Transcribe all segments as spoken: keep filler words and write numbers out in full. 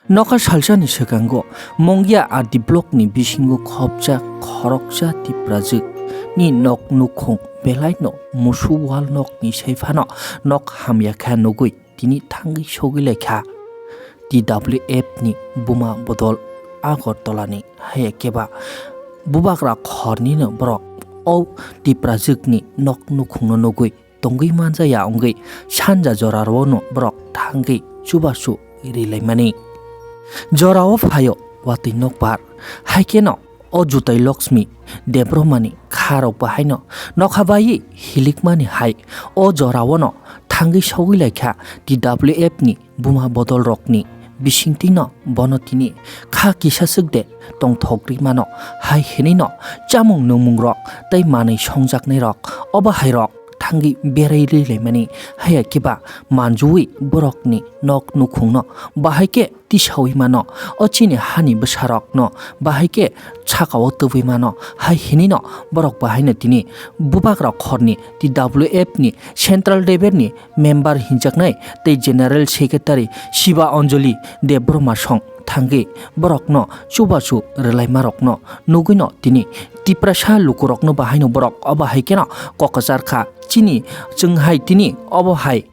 Nokha salsani swkango Mongia R D block ni bisingo khopjak khoroksa Tiprajwk ni nok nukhung belai no musu wal nok ni sai phano nok hamya kha nugwi tini thangwi sogwi lai kha T W F ni buma bodol Agartala ni haya keba bubagra khor ni no borok o Tiprajwk ni nok nukhung no nugwi tongwi manjaya wngwi sanja jorao no borok thangwi chubachu rilaimani. Jorao phaio watwi nokbar, hai kheno o Jutai Lakshmi Debbarmani kharok bahaino nokha baiwi hilikmani hai o jorao no thangwi sogwi lai kha T W F ni buma bodol rokni bisingtwi no bono tini kha kisa swk de tongthok ri mano hai hinwi no chamung nungmung rok tei manwi songjaknai rok obo hai rok thangwi berai ri laimani haya kiba manjuwi borokni nok nukhungno bahai khe tisawi mano, o chini hani bwsarokno bahai khe sakao tubui mano hai hinwi no borok bahaino tini bubagra khorni T W F ni Central Level ni member hinjaknai tei General Secretary Shiba Anjali Debbarma song thangwi borokno chubachu rwlaimarokno nugwino tini Tiprasa lukurokno bahaino borok obo hai kheno kokjwk kha. Chini chwng hai tini obo hai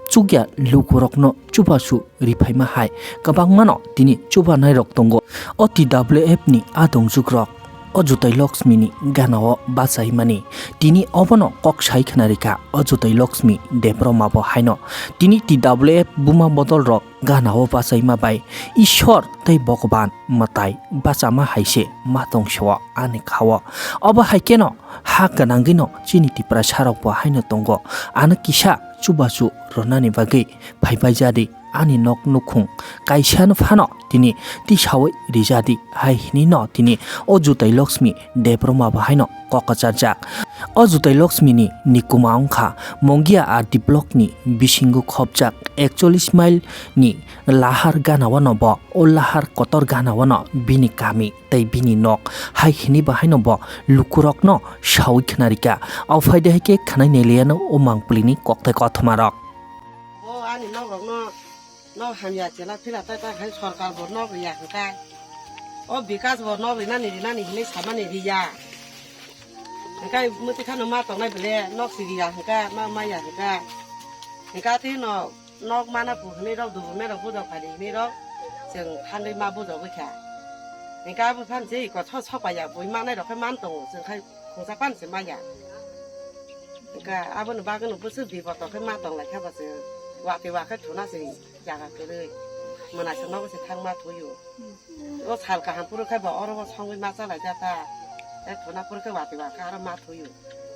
chukya lukurokno chubachu riphaima hai kwbangmano tini chubanairok tongo. O T W F ni adongjukrok o Jutai Lakshmi ni ganao bachaimani tini obono kok sai khna rikha o Jutai Lakshmi Debbarma bo haino tini T W F buma bodol rok ganao bachaima bai Ishwar tei Bhogoban mwtai bachama hai se ma tong se o ani khao. Obo hai kheno ha gwnangwino chini Tiprasa rok bo haino tongo, ano kisa chubachu rwnani bagwi phaibai jadi ani nok nukhung kaisa no phano tini tisawi rijadi hai hinwi no tini o Jutai Lakshmi Debbarma bo haino kok kwcharjak. O Jutai Lakshmi ni nikuma wngkha Mongia R D block ni bisingo khopjak ekchollish mile ni lahar ganao no bo o lahar kotor ganao no bini kami tei bini nok hai hinwi bahaino bo lukurokno sawi khna rikha. Aphai de hai khe khwnai nailiyano o mangpili ni kokthai kothoma rok. O ani nok rokno nok hamya chela phila ta ta khai sorkar bo nok riya hwnkha. O Bikas bo nok rinani rinani hinwi samani riya. Hwnkhe mwtwi khano ma tongnai bele nok si riya hwnkha ma maya hwnkha. Hwnkha twi no nok mana pu hinwi rok dubu merok bujok phai hinwi rok chwng thanwi ma bujogwi kha. Hwnkhe abo phan se iko tho sopaiya bui manai rok khai man tongo chwng khai khungsa pan se maya. Hwnkhe aboni bagwino bwswk biboto khe ma tonglai kha ba chwng watwi wa khe thuna se. Jaga kwrwi. Mwnai se nogo se thangma thuyo. O sal kaham phuru khe bo oro bo songwi ma chalai ja ta. E thuna phuru khe watwi wa khe aro ma thuyo.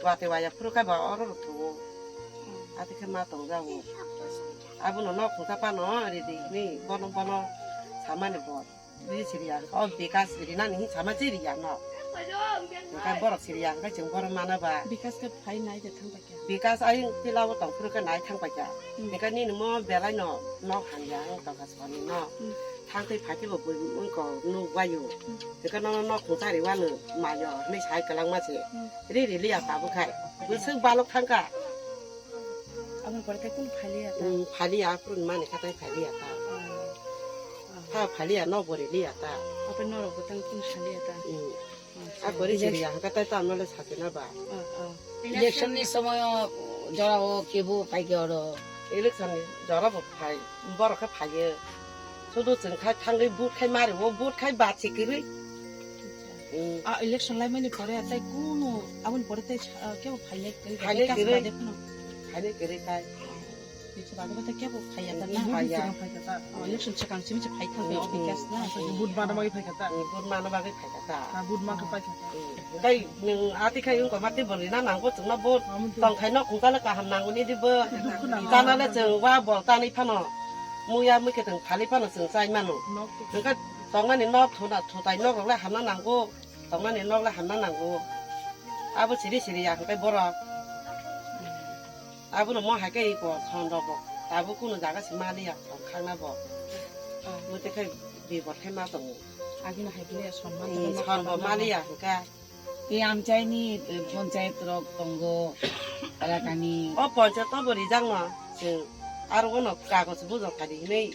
Watwi wa ya phuru khe bo oro rw thuo. Ati khe ma tong jago. Abono nok khungsa pano ridi ni bono bono samani bo. Ri siriya. O Bikas rinani hin sama chi riya no. Hwnkhe borok siriya hwnkhe chwng borok mana ba. Bikas khe phai nai de thang bai kha. Bikas ayung tila o tong phuru khe nai thang bai kha. Hmm. Hwnkhe nini mo belai no nok hamya ang tong kha soni no. Hmm. Thang twi phai khe bo bui wng ko nuk bai o. Hmm. Hwnkhe nono nok khungsa ri wano mai o hinwi sai kwlangma se. Hmm. Ri ri liya tabuk khai. Bwswk balok thang kha. Aboni pore tei kunu phai liya ta? Hmm, phai liya, aphuru ni mani kha tei phai liya ta. Oh. Oh. Tha phai liya, nok bo ri liya ta. Ape norok bo tang kunu phai liya ta? Hmm. Acha, a kori election siri ya, hwnkhe tai tamo le sakhe na ba. Oh, oh. Election ni somoyo jorao kebo phai khe oro. Election ni jora bo phai, borok khe phai ye. Sudu chwng khai thangwi vote khai mari, o vote khai ba se kwrwi. Acha. Hmm. A election lai mani pore tai kunu, aboni pore tai sa-, kebo phai le kwrwi, Phai le vikas kwrwi. Bade phano. Phai le kwrwi khai. Bini bagwi bo tei kebo phaiya ta na? Phaiya. Sigang phaikha ta. Oh, election swkang simi se phaikha khe, mm, o Bikas na? Mm. Vote mana bagwi phaikha ta. Mm, vote mana bagwi phaikha ta. Ah, vote ma khe paikha ta. Mm. Tei nwng ati khai wngkha ma tei bo rina nango chwngno vote. Ah, tong khai no khungsa le kaham nango ni di bo. Dukhu nango. Chana le chwng wa bol tanwi phano. Muya mui khe chwng phalwi phano chwng chai mano. Nok. Hwnkhe tongmani nok thuna, thutai nok rok le hamna nango. Tongmani nok le hamna nango. Abo siri siri ya hwnkhe borok. Abono mo hai khe iko son rok bo tabuk kunu jaga se maliya son khangna bo. Oh. Mo te khe bibor khe ma tongo. Agini hai khe son ma tongo, son bo maliya hwnkha. E amchaini, e, ponchayat rok tongo, elakani. O ponchayat to bo rijak no, chwng aro bono kagoj bujok kari hinwi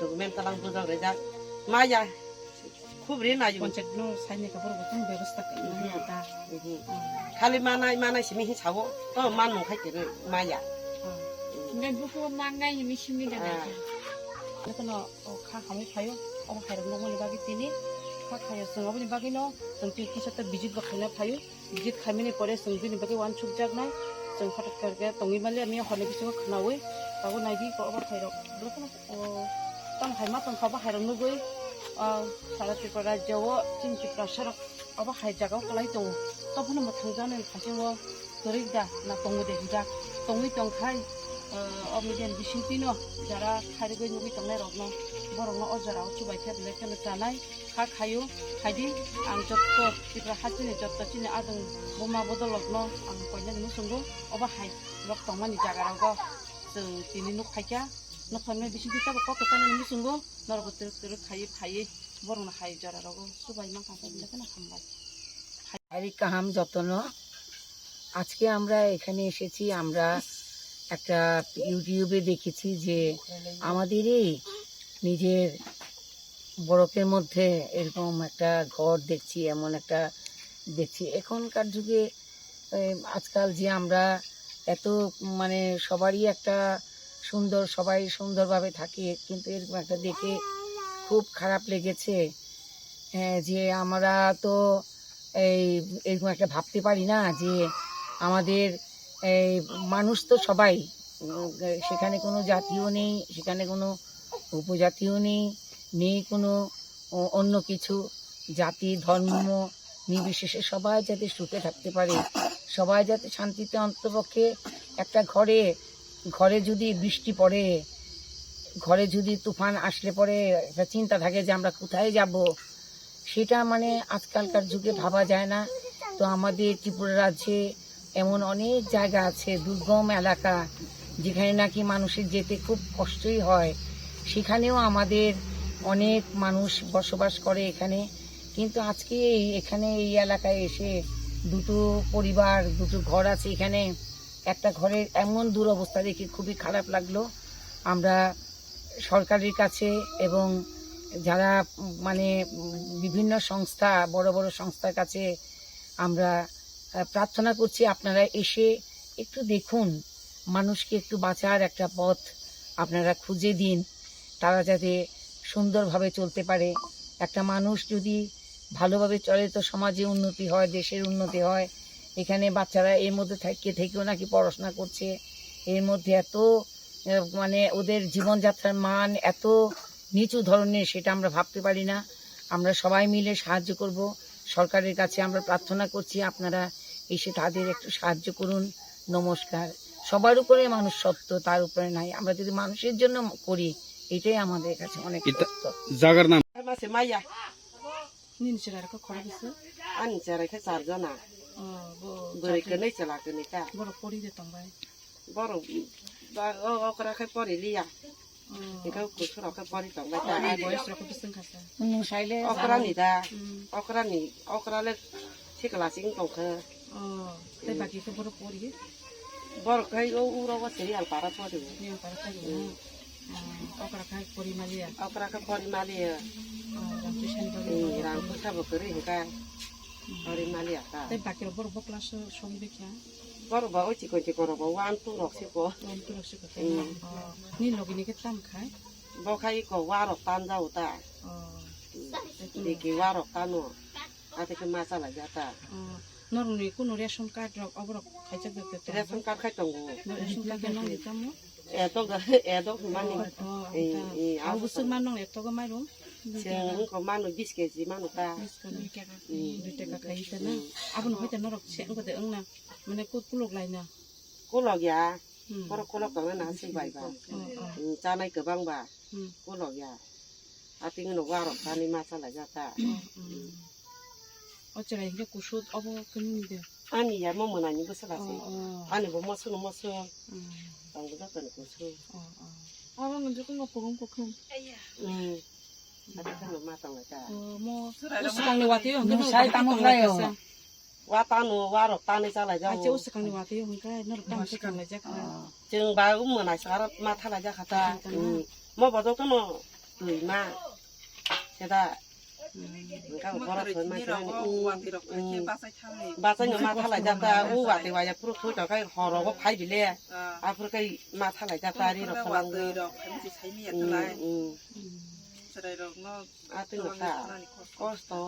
Document talang bujang rejak. Maya. Khub ri nayo. Panchayat no saini ka borok tong bebostha khaina Mhm. ta. Mhm. Khali manai, manai simi hi sawo. To man mung khai kere maya. Ngai buku mangai ni simi da Ah. nai. Kono o kha hamwi phaio. O khairok nokmani bagwi tini. Kha khaio chwng oboni bagwi no. Chwng tini kisa ta visit bo khaina phaio. Visit khaimani pore chwng bini bagwi uansukjaknai, chwng phatok khe tongwi mali, ami horni bisingo khwnaui tabuk naidi ko obo khairok. Belai kheno, o, tamo hai ma tongkha obo khairok nugui, o, sara Tripura rajyo o chini Tiprasa rok obo hai jaga o kwlai tongo. Tophano mwthangjaknai khaising o kwrwi da na tongo de hinjak. Tongwi tongkhai, o, o media ni bisingtwi no jara khairogwi nugui tongnai rokno, borokno o jora o chubaikhe belai kheno chanai. Kha khaio, khaidi, ang jotto Tripura hasteni jotto chini adong buma bodolrokno ang koinani muchungo obo hai rok tongmani jaga rogo chwng tini nuk phaikha, nuk phaimani bisingtwi tabo kok kwchangni muchungo norokbo twrwk twrwk khaiwi phaiwi borokno hai jora rogo chubai mankha khe belai kheno hambai. Ari kaham jotono. আজকে আমরা এখানে এসেছি, আমরা একটা YouTube-এ দেখেছি যে আমাদেরই নিজের ব্লকের মধ্যে এরকম একটা ঘর দেখছি, এমন একটা দেখছি। এখনকার যুগে, এ, আজকাল যে আমরা এত, মানে, সবারই একটা সুন্দর, সবাই সুন্দরভাবে থাকি, কিন্তু এরকম একটা দেখে খুব খারাপ লেগেছে। হ্যাঁ, যে আমরা তো এই, এরকম একটা ভাবতে পারি না যে আমাদের এই মানুষ তো সবাই, উম, সেখানে কোনো জাতিও নেই, সেখানে কোনো উপজাতিও নেই, নেই কোনো অ-, অন্য কিছু জাতি, ধর্ম নির্বিশেষে সবাই যাতে সুখে থাকতে পারে, সবাই যাতে শান্তিতে অন্ততপক্ষে একটা ঘরে, ঘরে যদি বৃষ্টি পড়ে, ঘরে যদি তুফান আসলে পরে একটা চিন্তা থাকে যে আমরা কোথায় যাব, সেটা মানে আজকালকার যুগে ভাবা যায় না। তো আমাদের ত্রিপুরা রাজ্যে এমন অনেক জায়গা আছে, দুর্গম এলাকা, যেখানে নাকি মানুষের যেতে খুব কষ্টই হয়, সেখানেও আমাদের অনেক মানুষ বসবাস করে এখানে। কিন্তু আজকে এই, এখানে এই এলাকায় এসে দুটো পরিবার, দুটো ঘর আছে এখানে, একটা ঘরের এমন দুরবস্থা দেখে খুবই খারাপ লাগলো। আমরা সরকারের কাছে এবং যারা, উম, মানে, উম, বিভিন্ন সংস্থা, বড় বড় সংস্থার কাছে আমরা, আহ, প্রার্থনা করছি, আপনারা এসে একটু দেখুন, মানুষকে একটু বাঁচার একটা পথ আপনারা খুঁজে দিন, তারা যাতে সুন্দরভাবে চলতে পারে। একটা মানুষ যদি ভালোভাবে চলে তো সমাজে উন্নতি হয়, দেশের উন্নতি হয়। এখানে বাচ্চারা এর মধ্যে থেকে, থেকেও নাকি পড়াশোনা করছে। এর মধ্যে এত, আহ, মানে ওদের জীবনযাত্রার মান এত নিচু ধরনের, সেটা আমরা ভাবতে পারি না। আমরা সবাই মিলে সাহায্য করব। সরকারের কাছে আমরা প্রার্থনা করছি, আপনারা এসে তাদের একটু সাহায্য করুন। নমস্কার। সবার উপরে মানুষ সত্য, তার উপরে নাই। আমরা যদি মানুষের জন্য করি, এটাই আমাদের কাছে অনেক ইতা-, সত্য। জাগার নাম? Mase maya. Nini chwrai rok khe khorok bwswk? Ani chwrai khe char jona. Oh, bo Bwrwi char jona. Kwnwi chwla kwnwi ta. Borok pori de tong bai? Borok ba, o, okra khe pori liya. Oh. Hingkhe kusuk rok khe pori tong bai ta. Ani boyes rok khe bwswk kha sa? Okra ni da. Hmm. Okra ni, okra le sikla sing tong khe. Oh, tei baki khe borok pori? Borok khai o uro o serial para pori. Serial para pori. Hmm. Hmm. Oh, okra khai pori maliya. Okra khai pori maliya. Oh, rang tuition pori. Hmm, maliya. Rang tuition bo kwrwi hwnkhe. Hmm. Pori maliya ta. Tei baki rok borok bo class o song bikha? Borok ba o chikon chikon rok bo one two rok siko. One two rok siko. Hmm. Oh, ni logi ni khe tam khai? Bo khai ko warok tan jao ta. Oh. Hmm. Tei kuno? Diki warok tano. Ate khe ma chala jata. Oh, norokni kunu ration card rok oborok khaijak jak de tongo? Ration card khai tongo. No, ration card khe nongni tamo? Edok, edok mani. Oh, oh, eh, ta. Eh, abo abo bwswk tong. Man nong ektogo mairum? Chwng wngkha manu bis keji manu ta. Bis keji. Hmm. Dui taka khai ta na? Hmm. Abono hoite norok se wngkha de wngna? Mane kut kuluk laina? Kulok ya. Hmm. Borok kulok tongna na sik bai ba. Oh, oh. Hmm, chanai kwbang ba. Hmm. Kulok ya. Ating no warok tani ma chala jata. Hmm, hmm. O chwrai hwnkhe kusut obo khe nini de? Ani ya mo mwnani bwswla se. Oh, oh. Ani bo moso no moso. Hmm. Tong bo joto ni kusut. Oh, oh. Abo nang jikung no purung kukhum. Hmm. Ati khe no ma tong lai ta. Oh, mo. O swkang ni watwi o hwnkhe no sai tamo khe lai o. Wa tano warok tani chala jao. Acha o swkang ni watwi o hwnkhe no tamo khe tong lai jak. Oh. Chwng ba um mwnai sara ma thala jak kha ta. Hmm. Mo bo joto no Twi ma. Seda. Engka borok thoi ma se. Bachai no ma thalai jata. U wati waya puro thoi tong khai horo go phai bile. Aphuru kai ma thalai jata ri rok phalang. Atwi no ta. Kosto.